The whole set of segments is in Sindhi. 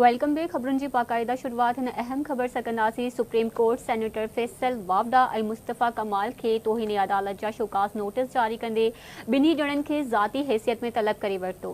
Welcome back خبرن جي باقاعده شروعات هن اهم خبر سان ڪنداسين supreme court senator Faisal Vawda ۽ Mustafa Kamal کي توهين عدالت جا شوڪاز نوٽيس جاري ڪندي ٻنهي ڄڻن کي ذاتي حيثيت ۾ طلب ڪري ورتو.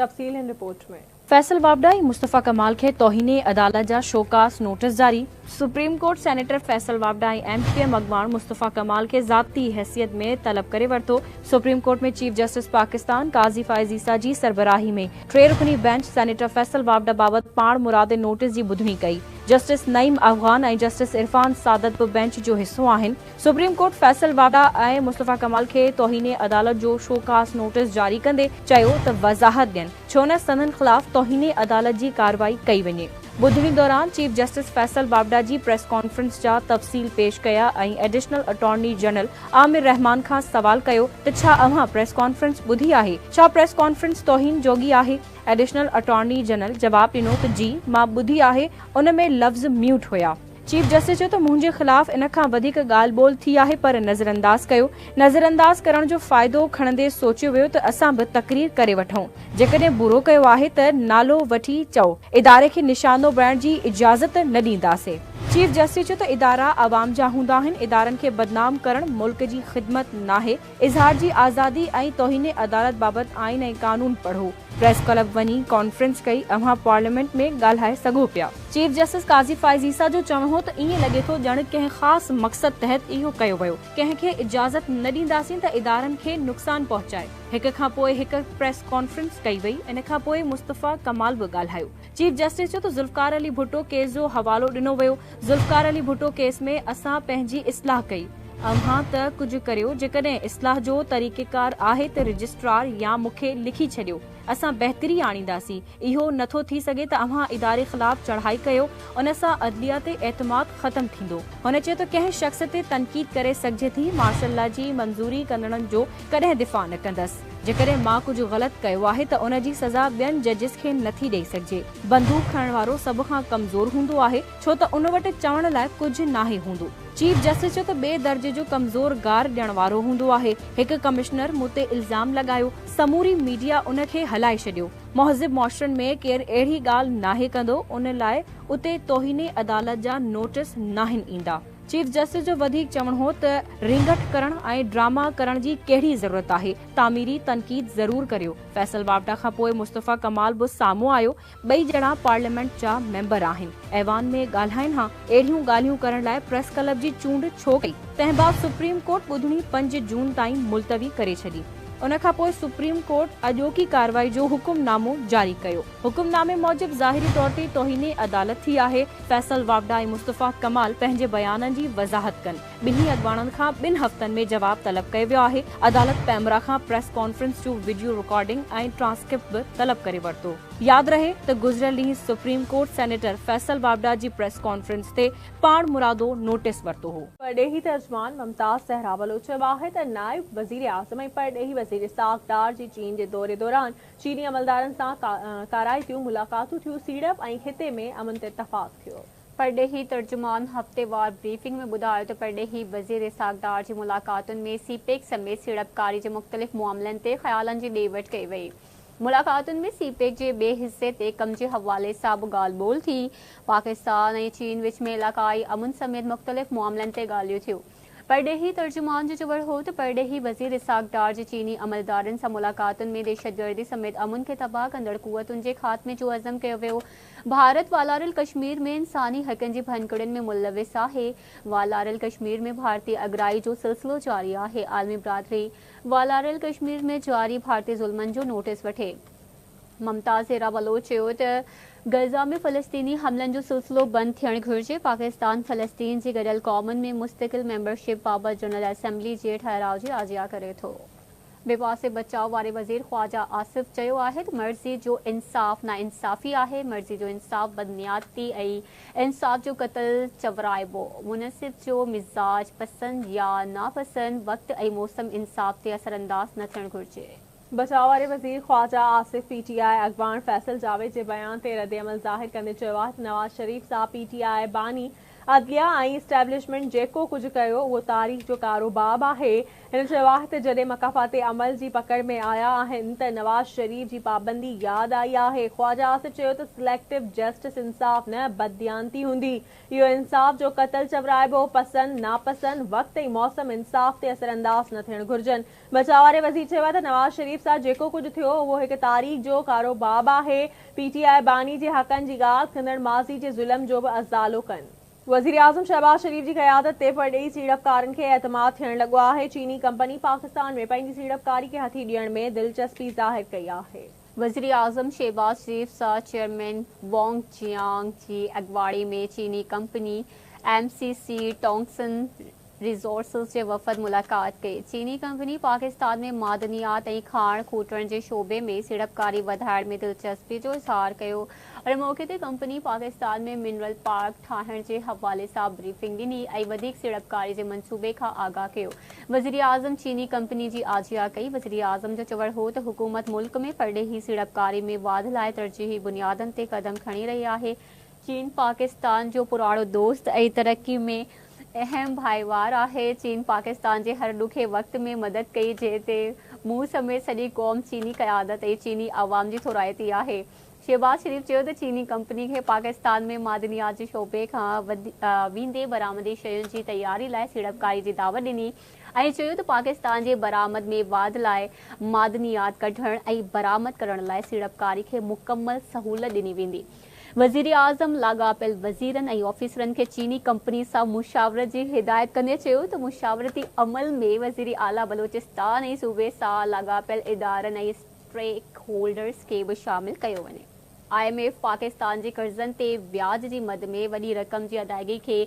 تفصيل هن رپورٽ ۾. فيصل واوڊا ۽ مصطفيٰ ڪمال کي توهين عدالت جا شوڪاز نوٽيس جاري. Supreme court senator Faisal Vawda ۽ M Q M اڳواڻ مصطفيٰ ڪمال کي ذاتي حيثيت ۾ طلب ڪري ورتو. Supreme court ۾ chief justice Pakistan Qazi Faez Isa جي سربراهي ۾ ٽي رڪني بينچ سينيٽر فيصل واوڊا بابت پاڻمرادي نوٽيس جي ٻڌڻي ڪئي. جسٽس نعيم افغان ۽ جسٽس عرفان سعادت به بينچ جو حصو آهن. Supreme court Faisal Vawda ۽ Mustafa Kamal کي توهين عدالت جو شوڪاز نوٽيس جاري ڪندي چيو ته وضاحت ڏين ڇو نه سندن خلاف توهين عدالت جي ڪارروائي ڪئي وڃي. ٻڌڻي دوران چيف جسٽس فيصل واوڊا جي پريس ڪانفرنس جا تفصيل پيش ڪيا ۽ additional attorney general Amir Rehman کان سوال ڪيو ته ڇا اوهان پريس ڪانفرنس ٻڌي آهي؟ ڇا پريس ڪانفرنس توهين جوڳي آهي؟ ايڊيشنل اٽارني جنرل جواب ڏنو ته جي مان ٻڌي آهي ان ۾ لفظ ميوٽ هيا. چيف جسٽس چيو ته منهنجي خلاف ان کان وڌيڪ ڳالهه ٻولهه ٿي آهي پر نظرانداز ڪيو، نظرانداز ڪرڻ جو فائدو کڻندي سوچيو ويو ته اسان به تقرير ڪري وٺون، جيڪڏهن برو ڪيو آهي ته نالو وٺي چئو، اداري کي نشانو بڻائڻ جي اجازت نه ڏينداسين. چيف جسٽس چيو ته ادارا عوام جا هوندا آهن، ادارن کي بدنام ڪرڻ ملڪ جي خدمت ناهي، اظهار جي آزادي ۽ توهين عدالت بابت آئين ۽ قانون پڙهو. پريس ڪلب وڃي ڪانفرنس ڪئي، اوهان پارليامينٽ ۾ ڳالهائي سگهو پيا. چيف جسٽس قاضي فائز عيسيٰ جو چوڻ هو ته ائين لڳي ٿو ڄڻ ڪنهن خاص مقصد تحت اهو ڪيو ويو، ڪنهن کي اجازت نه ڏينداسين ته ادارن کي نقصان پهچائي. هڪ کان پوء هڪ پريس ڪانفرنس ڪئي وئي، ان کان پوء مصطفيٰ ڪمال به ڳالهايو. چيف جسٽس چيو ته ذوالفقار علي ڀٽو ڪيس جو حوالو ڏنو ويو، ذوالفقار علي ڀٽو ڪيس ۾ اسان پنهنجي اصلاح ڪئي، اوهان ته ڪجهه ڪريو، جيڪڏهن اصلاح جو طريقيڪار آهي ته رجسٽرار يا مون کي لکي ڇڏيو، اسان بهتري آڻينداسين، اهو نٿو ٿي سگهي ته اوهان اداري خلاف چڙهائي ڪيو، ان سان عدليه تي اعتماد ختم ٿيندو. هن چيو ته ڪنهن شخص تي تنقيد ڪري سگهجي ٿي، مارشل لا جي منظوري ڪندڙن جو ڪڏهن دفاع نه ڪندس، جيڪڏهن مان ڪجهه غلط ڪيو آهي ته ان جي سزا ٻين ججز کي نٿي ڏئي سگهجي، بندوق کڻڻ وارو سڀ کان ڪمزور هوندو آهي، ڇو ته ان وٽ چوڻ لاء ڪجهه ناهي هوندو. چيف جسٽس چيو ته ٻئي درجي جو ڪمزور گار ڏيڻ وارو هوندو آهي، هڪ ڪمشنر مون تي الزام لڳايو، سموري ميڊيا ان کي هلائي ڇڏيو، مهذب معاشرن ۾ ڪير اهڙي ڳالهه ناهي ڪندو، ان لاء اتي توهين عدالت جا نوٽيس ناهن ايندا. چيف جسٽس جو وڌيڪ چوڻ هو ته رينگٽ ڪرڻ ۽ ڊراما ڪرڻ جي ڪهڙي ضرورت آهي، تعميري تنقيد ضرور ڪريو. فيصل واوڊا کانپوء مصطفيٰ ڪمال به سامهون آيو، ٻئي ڄڻا پارليامينٽ جا ميمبر آهن، ايوان ۾ ڳالهائين ها، اهڙيون ڳالهيون ڪرڻ لاء پريس ڪلب جي چونڊ ڇو ڪئي؟ تنهن بعد سپريم ڪورٽ ٻڌڻي پنج جون تائين ملتوي ڪري ڇڏي. ان کان پوء سپريم ڪورٽ اڄوڪي ڪارروائي جو حڪم نامو جاري ڪيو. حڪم نامي موجب ظاهري طور تي توهين عدالت ٿي آهي، فيصل واوڊا ۽ مصطفيٰ ڪمال پنهنجي بيانن جي وضاحت ڪن. ٻنهي اڳواڻن کان ٻن هفتن ۾ جواب طلب ڪيو ويو آهي. عدالت پيمرا کان پريس ڪانفرنس جو وڊيو رڪارڊنگ ۽ ٽرانسڪرپٽ به طلب ڪري ورتو. ياد رهي ته گذريل ڏينهن supreme court senator Faisal Vawda جي پريس ڪانفرنس تي پاڻمرادو نوٽيس ورتو هو. پرڏيهي ترجمان ممتاز زهرا بلوچ چيو آهي ته نائب وزيراعظم ۽ پرڏيهي وزير اسحاق ڊار جي چين جي دوري دوران چيني عملدارن سان ڪارائتيون ملاقاتون ٿيون، سيڙپ ۽ خطي ۾ امن تي اتفاق ٿيو. پرڏيهي ترجمان هفتيوار بريفنگ ۾ ٻڌايو ته پرڏيهي وزير اسحاق ڊار جي ملاقاتن ۾ سي پيڪ سميت سيڙپڪاري جي مختلف معاملن تي خيالن جي ڏي وٺ ڪئي وئي. ملاقاتن ۾ سي پيڪ جي ٻئي حصي تي ڪم جي حوالي سان به ڳالهه ٻولهه ٿي. پاڪستان ۽ چين وچ ۾ علائقائي امن سميت مختلف معاملن تي ڳالهيون ٿيون. پرڏيهي ترجمان جو چوڻ هو ته پرڏيهي وزير اسحاق ڊار جي چيني عملدارن سان ملاقاتن ۾ دهشتگردي سميت امن کي تباهه ڪندڙ قوتن جي خاتمي جو عزم ڪيو ويو. ڀارت والاريل ڪشمير ۾ انساني حقن جي ڀڃڪڙين ۾ ملوث آهي. والاريل ڪشمير ۾ ڀارتي اڳرائي جو سلسلو جاري آهي. عالمي برادري والاريل ڪشمير ۾ جاري ڀارتي ظلمن جو نوٽيس وٺي. ممتاز زهرا بلوچ چيو ته غزه ۾ فلسطيني حملن جو سلسلو بند ٿيڻ گهرجي، پاڪستان فلسطين جي گڏيل قومن ۾ مستقل ميمبرشپ بابت جنرل اسيمبلي جي ٺهراء جي آجيان ڪري ٿو. ٻئي پاسي بچاء واري وزير خواجه آصف چيو آهي ته مرضي جو انصاف ناانصافي آهي، مرضي جو انصاف بدنيتي ۽ انصاف جو قتل چورائبو. منصف جو مزاج پسند يا ناپسند، وقت ۽ موسم انصاف تي اثرانداز نه ٿيڻ گهرجي. بچاء واري وزير Khawaja Asif P T I اڳواڻ فيصل جاويد جي بيان تي ردعمل ظاهر ڪندي چيو آهي ته نواز شريف سان پي ٽي آء باني عدليه ۽ اسٽيبلشمينٽ جيڪو ڪجهه ڪيو اهو تاريخ جو ڪارو باب آهي. هن چيو آهي ته جڏهن مڪافات عمل جي پڪڙ ۾ آيا آهن ته نواز شريف جي پابندي ياد آئي آهي. خواجه آصف چيو ته سليڪٽو جسٽس انصاف نه بدديانتي هوندي، اهو انصاف جو قتل چورائبو، پسند ناپسند، وقت ۽ موسم انصاف تي اثرانداز نه ٿيڻ گهرجن. بچاء واري وزير چيو آهي ته نواز شريف سان جيڪو ڪجهه ٿيو اهو هڪ تاريخ جو ڪارو باب آهي، پي ٽي آء باني جي حقن جي ڳالهه ڪندڙ ماضي جي ظلم جو به ازالو ڪن. وزيراعظم شهباز شريف جي قيادت تي پرڏيهي سيڙپڪارن کي اعتماد ٿيڻ لڳو آهي، چيني ڪمپني پاڪستان ۾ پنهنجي سيڙپڪاري کي هٿي ڏيڻ ۾ دلچسپي ظاهر ڪئي آهي. وزيراعظم شهباز شريف سان چيئرمين وانگ جيانگ جي اڳواڻي ۾ چيني company M C C Tongsun resources جي وفد ملاقات ڪئي. چيني ڪمپني پاڪستان ۾ معدنيات ۽ کاڻ کوٽڻ جي شعبي ۾ سيڙپڪاري وڌائڻ ۾ دلچسپي جو اظهار ڪيو. ان موقعي تي ڪمپني پاڪستان ۾ منرل پارڪ ٺاهڻ جي حوالي سان بريفنگ ڏني ۽ وڌيڪ سيڙپڪاري جي منصوبي کان آگاهه ڪيو. وزيراعظم چيني ڪمپني جي آجيان ڪئي. وزيراعظم جو چوڻ هو ته حڪومت ملڪ ۾ پرڏيهي سيڙپڪاري ۾ واڌ لاء ترجيحي بنيادن تي قدم کڻي رهي آهي. چين پاڪستان جو پراڻو دوست ۽ ترقي ۾ اهم ڀائيوار آهي، چين پاڪستان جي هر ڏکي وقت ۾ مدد ڪئي جنهن تي مون سميت سڄي قوم چيني قيادت ۽ چيني عوام جي ٿورائتي آهي. شهباز شريف چيو ته چيني ڪمپني کي پاڪستان ۾ معدنيات جي شعبي کان ويندي برآمدي شين جي تياري لاء سيڙپڪاري جي دعوت ڏني ۽ چيو ته پاڪستان جي برآمد ۾ واڌ لاء معدنيات ڪڍڻ ۽ برآمد ڪرڻ لاء سيڙپڪاري کي مڪمل سهولت ڏني ويندي. وزيراعظم لاڳاپيل وزيرن ۽ آفيسرن کي چيني ڪمپني سان مشاورت جي هدايت ڪندي چيو ته مشاورتي عمل ۾ وزيراعليٰ بلوچستان ۽ صوبي سان لاڳاپيل ادارن ۽ اسٽيڪ هولڊرز کي به شامل ڪيو وڃي. I M F Pakistan جي قرضن تي وياج جي مد ۾ وڏي رقم جي ادائيگي کي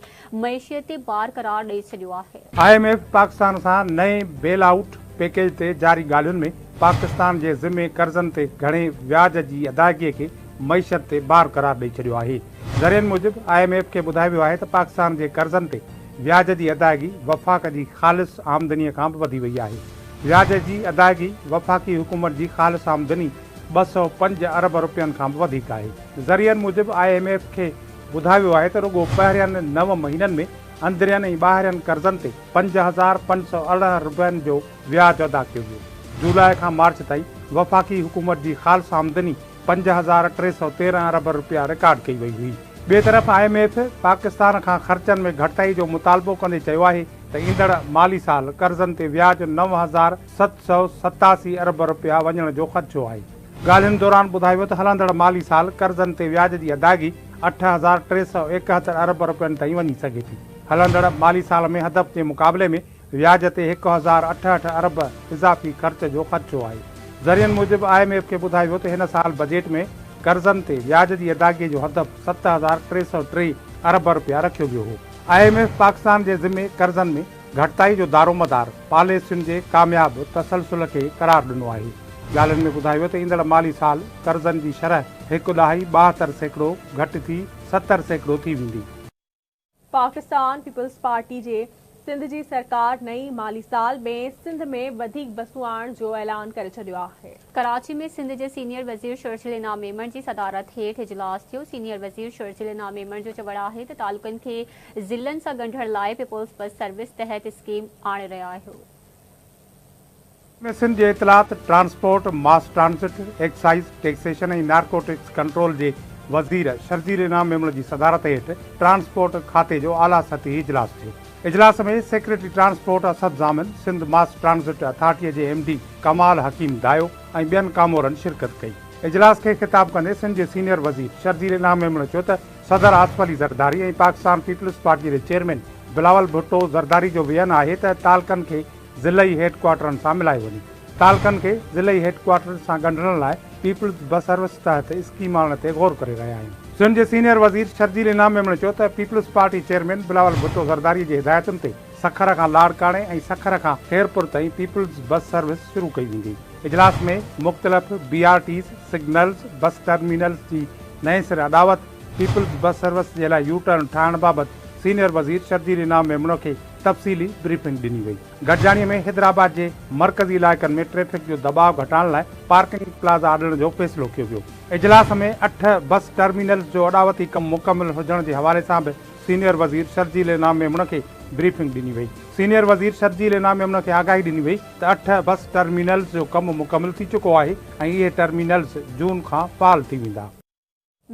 معيشت تي بار قرار ڏئي ڇڏيو آهي. I M F Pakistan سان نئين بيل آئوٽ پيڪيج تي جاري ڳالهين ۾ پاڪستان جي ذمي قرضن تي گهڻي وياج جي ادائيگي کي معيشت تي بار قرار ڏئي ڇڏيو آهي. ذريعن موجب I M F کي ٻڌايو ويو آهي ته پاڪستان جي قرضن تي وياج جي ادائيگي وفاق جي خالص آمدني کان به وڌي وئي آهي. وياج جي ادائيگي وفاقي حڪومت جي خالص آمدني 205 ارب رپين کان به وڌيڪ آهي. ذريعن موجب I M F کي ٻڌايو ويو آهي ته رڳو پهرين نو مهينن ۾ اندرين ۽ ٻاهرين قرضن تي 5518 اربن جو وياج ادا ڪيو ويو. جولاء کان مارچ تائين وفاقي حڪومت جي خالص آمدني 5313 ارب رپيا رڪارڊ ڪئي وئي هئي. ٻئي طرف I M F Pakistan کان خرچن ۾ گهٽتائي جو مطالبو ڪندي چيو آهي ته ايندڙ مالي سال قرضن تي وياج 9787 ارب رپيا وڃڻ جو خدشو آهي. ڳالهين دوران ٻڌايو ويو ته هلندڙ مالي سال قرضن تي وياج جي ادائگي 8371 ارب رپين تائين وڃي سگهي ٿي. هلندڙ مالي سال ۾ هدف جي مقابلي ۾ وياج تي 1068 ارب اضافي خرچ جو خدشو آهي. ذريعن موجب I M F کي ٻڌايو ويو ته هن سال بجيٽ ۾ قرضن تي وياج جي ادائگي جو هدف 7303 ارب رپيا رکيو ويو هو. I M F Pakistan جي ذمي قرضن ۾ گهٽتائي جو دارومدار پاليسين جي ڪامياب تسلسل کي قرار ڏنو آهي. ڳالهين ۾ ٻڌايو ويو ته ايندڙ مالي سال قرضن جي شرح 1.72% گهٽ ٿي 70% ٿي ويندي. پاڪستان پيپلز پارٽي جي سنڌ جي سرڪار نئين مالي سال ۾ سنڌ ۾ وڌيڪ بسون آڻڻ جو اعلان ڪري ڇڏيو آهي. ڪراچي ۾ سنڌ جي سينيئر وزير شرجيل انعام ميمڻ جي صدارت هيٺ اجلاس ٿيو. سينيئر وزير شرجيل انعام ميمڻ جو چوڻ آهي ته تعلقن کي ضلعن سان ڳنڍڻ لاء پيپلز بس سروس تحت اسڪيم آڻي رهيا آهيون. ۾ سنڌ جي اطلاعات، transport, mass transit, excise, taxation ۽ narcotics control جي وزير شرجيل انعام ميمڻ جي صدارت هيٺ ٽرانسپورٽ کاتي جو اعليٰ سطحي اجلاس ٿيو. اجلاس ۾ secretary transport Asad Zamin, Sindh mass transit اٿارٽيء جي ايم ڊي ڪمال حڪيم دايو ۽ ٻين ڪامورن شرڪت ڪئي. اجلاس کي خطاب ڪندي سنڌ جي سينيئر وزير شرجيل انعام ميمڻ چيو ته صدر آصف علي زرداري ۽ پاڪستان پيپلز پارٽيء جي چيئرمين بلاول ڀٽو زرداري جو ويزن آهي ته تعلقن کي ضلعي هيڊ ڪوارٽرن سان ملايو وڃي. تعلقن کي ضلعي هيڊ ڪوارٽرن سان ڳنڍڻ لاء پيپلز بس سروس تحت اسڪيم آڻڻ تي غور ڪري رهيا آهيون. سنڌ جي سينيئر وزير شرجيل انعام ميمڻ چيو ته peoples party chairman Bilawal Bhutto Zardari جي هدايتن تي سکر کان لاڙڪاڻي ۽ سکر کان خيرپور تائين پيپلز بس سروس شروع ڪئي ويندي. اجلاس ۾ مختلف B R Ts, signals, bus terminals جي نئين سر اڏاوت، پيپلز بس سروس جي لاء يو ٽرن ٺاهڻ بابت سينيئر وزير شرجيل انعام ميمڻ کي تفصيلي بريفنگ ڏني وئي. گڏجاڻي ۾ حيدرآباد جي مرڪزي علائقن ۾ ٽريفڪ جو دٻاء گهٽائڻ لاء پارڪنگ پلازا اڏڻ جو فيصلو ڪيو ويو. اجلاس ۾ اٺ بس ٽرمينلز جو اڏاوتي ڪم مڪمل هجڻ جي حوالي سان به سينيئر وزير شرجيل انعام ميمڻ کي بريفنگ ڏني وئي. سينيئر وزير شرجيل انعام ميمڻ کي آگاهي ڏني وئي ته اٺ بس ٽرمينلز جو ڪم مڪمل ٿي چڪو آهي ۽ اهي ٽرمينلز جون کان فعال ٿي ويندا.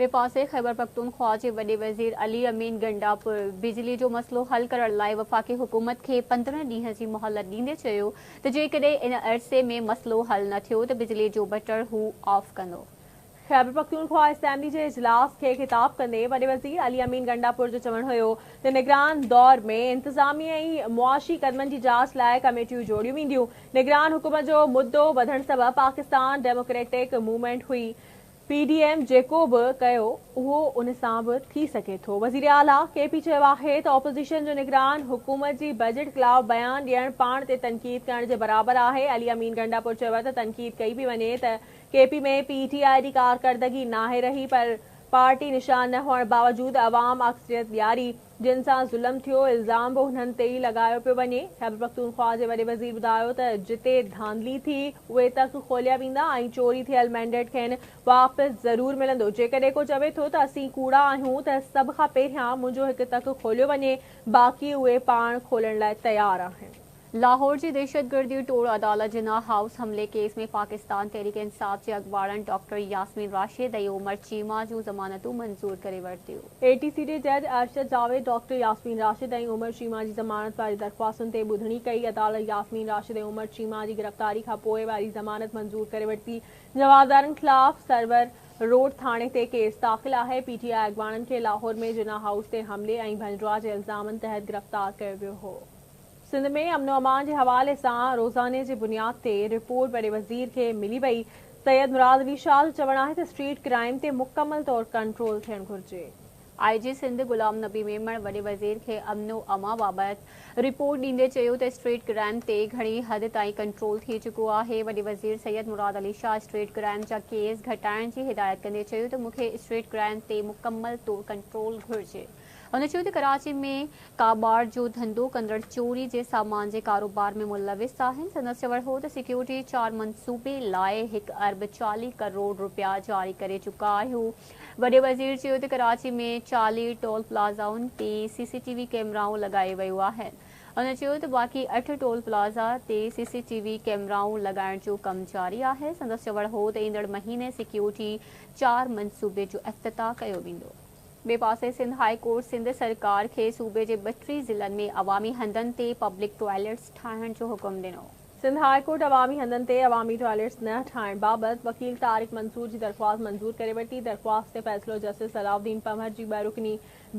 ٻئي پاسي خيبرپختونخوا جي وڏي وزير علي امين گنڊاپور بجلي جو مسئلو حل ڪرڻ لاء وفاقي حڪومت کي 15 ڏينهن جي مهلت ڏيندي چيو ته جيڪڏهن ان عرصي ۾ مسئلو حل نه ٿيو ته بجلي جو بٽڻ هو آف ڪندو. خيبرپختونخوا اسيمبلي جي اجلاس کي خطاب ڪندي وڏي وزير علي امين گنڊاپور جو چوڻ هيو ته نگران دور ۾ انتظامي ۽ معاشي قدمن جي جاچ لاء ڪميٽيون جوڙيون وينديون، نگران حڪومت جو مدو وڌڻ سبب پاڪستان ڊيموڪريٽڪ موومينٽ هئي، پي ڊي ايم جيڪو به ڪيو اهو ان سان به ٿي سگهي ٿو. وزيراعليٰ ڪي پي چيو آهي ته اپوزيشن جو نگران حڪومت جي بجيٽ خلاف بيان ڏيڻ پاڻ تي تنقيد ڪرڻ جي برابر آهي. علي امين گنڊاپور چيو ته تنقيد ڪئي پئي وڃي ته ڪي پي ۾ پي ٽي آء جي ڪارڪردگي ناهي رهي پر پارٽي نشان نه هئڻ باوجود عوام اڪثريت ڏياري. جن سان ظلم ٿيو، الزام به انهن تي ئي لڳايو پيو وڃي. خيبرپختونخوا جي وڏي وزير ٻڌايو ته جتي ڌانڌلي ٿي، اهي تڪ کوليا ويندا ۽ چوري ٿيل مينڊيٽ کين واپس ضرور ملندو. جيڪڏهن ڪو چوي ٿو ته اسين ڪوڙا آهيون ته سڀ کان پهريان منهنجو هڪ تڪ کوليو وڃي، باقي اهي پاڻ کولڻ لاء تيار آهن. لاهور جي دهشتگردي ٽوڙ عدالت جناح هائوس حملي ڪيس ۾ پاڪستان تحريڪ انصاف جي اڳواڻن ڊاڪٽر ياسمين راشد ۽ عمر چيما جون ضمانتون منظور ڪري ورتيون. اي ٽي سي جي جج ارشد جاويد ڊاڪٽر ياسمين راشد ۽ عمر چيما جي ضمانت واري درخواستن تي ٻڌڻي ڪئي. عدالت ياسمين راشد ۽ عمر چيما جي گرفتاري کان پوء واري ضمانت منظور ڪري ورتي. جوابدارن خلاف سرور روڊ ٿاڻي تي ڪيس داخل آهي. پي ٽي آء اڳواڻن کي لاهور ۾ جناح هائوس تي حملي ۽ ڀڃڊراهه جي الزامن تحت گرفتار ڪيو ويو هو. سنڌ ۾ امن و امان جي حوالي سان روزاني جي بنياد تي رپورٽ وڏي وزير کي ملي وئي، سيد مراد علي شاهه جو چوڻ آهي ته اسٽريٽ ڪرائيم تي مڪمل طور ڪنٽرول ٿيڻ گهرجي. آء جي سنڌ غلام نبي ميمڻ وڏي وزير کي امن و امان بابت رپورٽ ڏيندي چيو ته اسٽريٽ ڪرائيم تي گهڻي حد تائين ڪنٽرول ٿي چڪو آهي. وڏي وزير سيد مراد علي شاهه اسٽريٽ ڪرائيم جا ڪيس گهٽائڻ جي هدايت ڪندي چيو ته مون کي اسٽريٽ ڪرائيم تي مڪمل طور ڪنٽرول گهرجي. هن چيو ته ڪراچي ۾ ڪاٻاڙ جو ڌنڌو ڪندڙ چوري جي سامان جي ڪاروبار ۾ ملوث آهن. سندس چوڻ هو ته سيڪيورٽي چار منصوبي لاء هڪ ارب 40 ڪروڙ رپيا جاري ڪري چڪا آهيون. وڏي وزير چيو ته ڪراچي ۾ 40 ٽول پلازائن تي سي سي ٽي وي ڪئميرائون لڳائي ويون آهن. هن چيو ته باقي اٺ ٽول پلازا تي سي سي ٽي وي ڪئميرائون لڳائڻ جو ڪم جاري آهي. سندس چوڻ هو ته ايندڙ مهيني سيڪيورٽي چار منصوبي جو افتتاح ڪيو ويندو. ٻئي پاسي سنڌ هاء ڪورٽ سنڌ سرڪار کي صوبي جي 32 ضلعن ۾ عوامي هنڌن تي پبلڪ ٽوائليٽس ٺاهڻ جو حڪم ڏنو. سنڌ هاء ڪورٽ عوامي هنڌن تي عوامي ٽوائليٽس نه ٺاهڻ بابت وڪيل طارق منصور جي درخواست منظور ڪري ورتي. درخواست تي فيصلو جسٽس صلاح الدين پنهور جي ٻه رڪني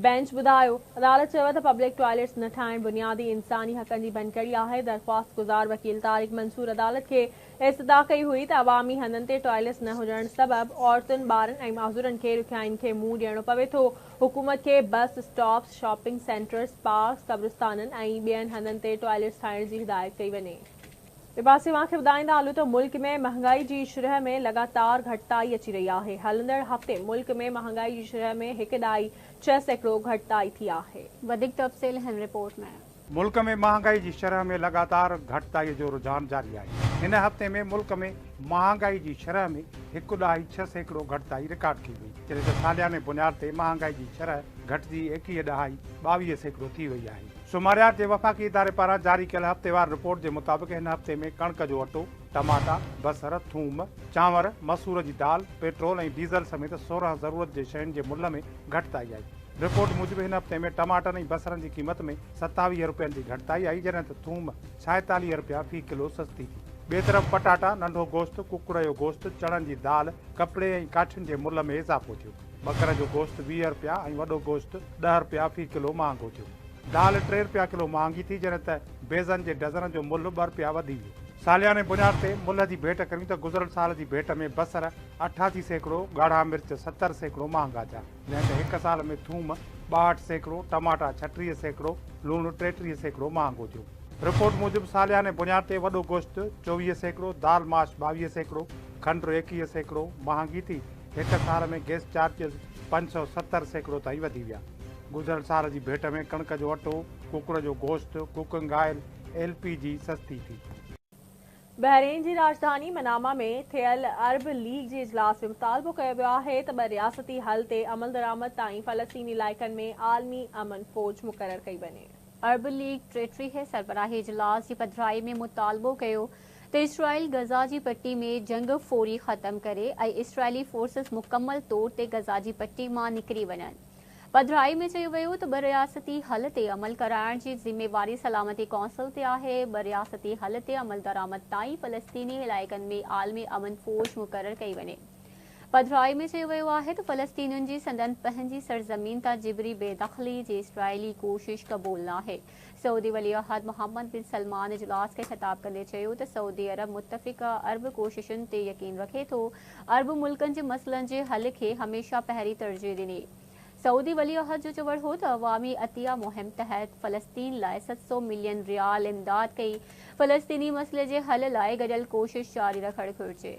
بينچ ٻڌايو. عدالت چيو ته پبلڪ ٽوائليٽس نه ٺاهڻ بنيادي انساني حقن جي ڀڃڪڙي آهي. درخواست گذار وڪيل طارق منصور عدالت کي استدعا ڪئي هئي ته عوامي هنڌن تي ٽوائليٽس نه هجڻ سبب عورتن، ٻارن ۽ معذورن کي ڏکيائين کي منهن ڏيڻو پوي ٿو، حڪومت کي bus stops, shopping centres, parks, قبرستانن ۽ ٻين هنڌن تي ٽوائليٽس ٺاهڻ جي هدايت ڪئي وڃي. ٻئي پاسي اوهان کي ٻڌائيندا هلون ته ملڪ ۾ مهانگائي جي شرح ۾ لڳاتار گهٽتائي اچي رهي آهي، هلندڙ هفتي ملڪ ۾ مهانگائي جي شرح ۾ 1.6% گهٽتائي ٿي آهي. وڌيڪ تفصيل هن رپورٽ ۾. ملڪ ۾ مهانگائي جي شرح ۾ لڳاتار گهٽتائي جو رجحان جاري آهي. هن هفتي ۾ ملڪ ۾ مهانگائي جي شرح ۾ 1.6% گهٽتائي رڪارڊ ڪئي وئي، جڏهن ته سالياني بنياد تي مهانگائي جي شرح گهٽجي 21.22% ٿي وئي آهي. شماريات جي وفاقي اداري پاران جاري ڪيل هفتيوار رپورٽ جي مطابق هن هفتي ۾ ڪڻڪ جو اٽو، ٽماٽا، بصر، ٿوم، چانور، مسور جي دال، پيٽرول ۽ ڊيزل سميت 16 ضرورت جي شين جي ملهه ۾ گهٽتائي آئي. رپورٽ موجب هن هفتي ۾ ٽماٽن ۽ بصرن جي قيمت ۾ 27 رپين جي گهٽتائي آئي جڏهن ته ٿوم 46 رپيا في ڪلو سستي ٿي. ٻئي طرف پٽاٽا، ننڍو گوشت، ڪڪڙ جو گوشت، چڻن جي دال، ڪپڙي ۽ ڪاٺين جي ملهه ۾ اضافو ٿيو. ٻڪر جو گوشت 20 رپيا ۽ وڏو گوشت 10 رپيا في ڪلو مهانگو ٿيو. دال 3 رپيا ڪلو مهانگي ٿي جڏهن ته بيضن جي ڊزن جو ملهه 2 رپيا وڌي ويو. سالياني بنياد تي ملهه جي ڀيٽ ڪريون ته گذريل سال جي ڀيٽ ۾ بصر 88%، ڳاڙها مرچ 70% مهانگا ٿيا. جڏهن ته هڪ سال ۾ ٿوم 62%، ٽماٽا 36%، لوڻ 33% مهانگو ٿيو. رپورٽ موجب سالياني بنياد تي وڏو گوشت 24%، دال ماش 22%، کنڊ 21% مهانگي ٿي. هڪ سال ۾ گئس چارجز 570% تائين وڌي ويا. گذريل سال جي ڀيٽ ۾ ڪڻڪ جو اٽو، ڪڪڙ جو گوشت، ڪوڪنگ آئل، ايل پي جي سستي ٿي. بحرين جي راڄڌاني مناما ۾ ٿيل عرب ليگ جي اجلاس ۾ مطالبو ڪيو ويو آهي ته ٻه رياستي حل تي عملدرآمد تائين فلسطيني علائقن ۾ عالمي امن فوج مقرر ڪئي وڃي. عرب ليگ 33 سربراهي اجلاس جي پڌرائي ۾ مطالبو ڪيو ته اسرائيل غزه جي پٽي ۾ جنگ فوري ختم ڪري ۽ اسرائيلي فورسز مڪمل طور تي غزه جي پٽي مان نڪري وڃن. پڌرائي ۾ چيو ويو ته ٻه رياستي حل تي عمل ڪرائڻ جي ذميواري سلامتي ڪونسل تي آهي، ٻه رياستي حل تي عملدرآمد تائين فلسطيني علائقن ۾ عالمي امن فوج مقرر ڪئي وڃي. پڌرائي ۾ چيو ويو آهي ته فلسطينين جي سندن پنهنجي سرزمين تان جبري بي دخلي جي اسرائيلي ڪوشش قبول ناهي. سعودي ولي عهد محمد بن سلمان اجلاس کي خطاب ڪندي چيو ته سعودي عرب متفقه عرب ڪوششن تي يقين رکي ٿو، عرب ملڪن جي مسئلن جي حل کي هميشه پهرين ترجيح ڏني. سعودي ولي عهد جو چوڻ هو ته عوامي عطيه مهم تحت فلسطين لاء 700 ملين ريال امداد ڪئي، فلسطيني مسئلي جي حل لاء گڏيل ڪوشش جاري رکڻ گهرجي.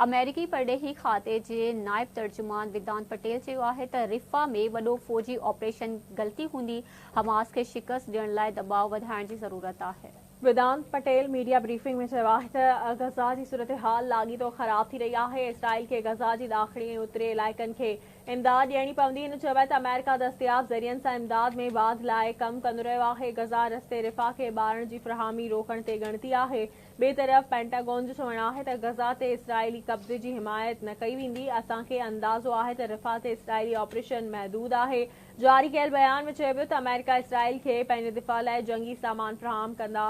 آمريڪي پرڏيهي کاتي جي نائب ترجمان ويدانت پٽيل چيو آهي ته رفح ۾ وڏو فوجي آپريشن غلطي هوندي، حماس کي شڪست ڏيڻ لاء دٻاء وڌائڻ جي ضرورت آهي. ويدانت پٽيل ميڊيا بريفنگ ۾ چيو آهي ته غزه جي صورتحال لاڳيتو خراب ٿي رهي آهي، اسرائيل کي غزه جي ڏاکڻي ۽ اتري علائقن کي امداد ڏيڻي پوندي. هن چيو آهي ته آمريڪا دستياب ذريعن سان امداد ۾ واڌ لاء ڪم ڪندو رهيو آهي، غزه رستي رفح کي ٻارڻ جي فراهمي روڪڻ تي ڳڻتي آهي. ٻئي طرف پينٽاگون جو چوڻ آهي ته غزه تي اسرائيلي قبضي جي حمايت نه ڪئي ويندي، اسان کي اندازو آهي ته رفح تي اسرائيلي آپريشن محدود آهي. جاري ڪيل بيان ۾ چيو ويو ته آمريڪا اسرائيل کي پنهنجي دفاع لاء جنگي سامان فراهم ڪندا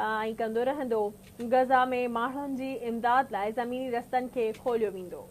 ۽ ڪندو رهندو، غزه ۾ ماڻهن جي امداد لاء زميني رستن کي کوليو ويندو.